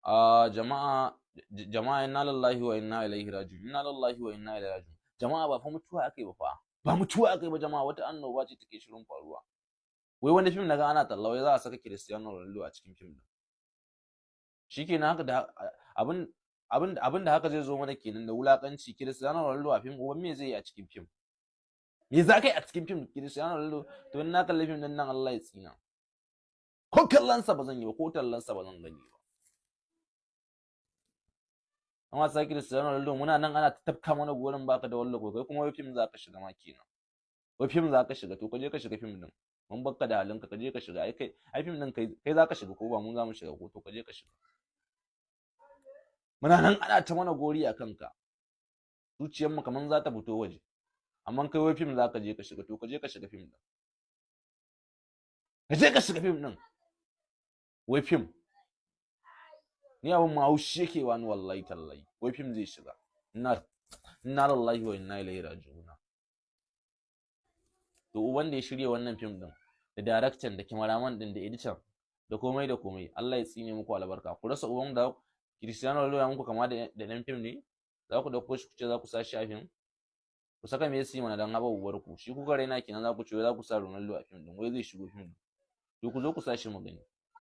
A jama'a, jama'a, inna lillahi wa inna ilaihi raji'un, inna lillahi wa inna ilaihi raji'un. Jama'a, ba fa mutuwa akai ba fa, ba mutuwa akai ba jama'a, wata annoba ce take shirin faruwa. Wai wani fim naga ana talla, wai za a saka Cristiano Ronaldo a cikin fim din. Shikenan, haka da abin da haka zai zo mana kenan da wulakanci. Cristiano Ronaldo a fim, uban me zai yi a cikin fim? Me za ka yi a cikin fim, Cristiano Ronaldo? To, in na kalli fim din nan, Allah ya tsina, ko kallon sa ba zan yi ba, ko tallan sa ba zan gani ba. Amma sai Cristiano Ronaldo, muna nan ana tafka mana gorin baka da wallo, kai kuma wai fim za ka shiga ma kenan, wai fim za ka shiga. To, ka je ka shiga fim din, mun bakka da halinka, ka je ka shiga. Ai kai, ai fim din kai, kai za ka shiga ko ba mu za mu shiga ko? To, ka je ka shiga. Muna nan ana ta mana gori a kanka, zuciyarmu kaman za ta fito waje, amma kai wai fim za ka je ka shiga. To, ka je ka shiga fim din, ka je ka shiga fim din, wai fim. Ni abin ma haushi yake wani, wallahi tallahi, wai fim zai shiga. Inna lillahi wa inna ilaihi raji'un. To, uban da ya shirya wannan fim din, da director, da cameraman din, da editor, da komai da komai, Allah ya tsine muku albarka. Ku rasa uban da Cristiano Ronaldo ya muku kama da dan fim ne za ku dauko shi ku ce za ku sa shi a fim? Ku saka Messi mana dan haba uwar ku. Shi kuka raina kenan, za ku ce za ku sa Ronaldo a fim din, wai zai shigo fim din. To, ku zo ku sa shi mu gani.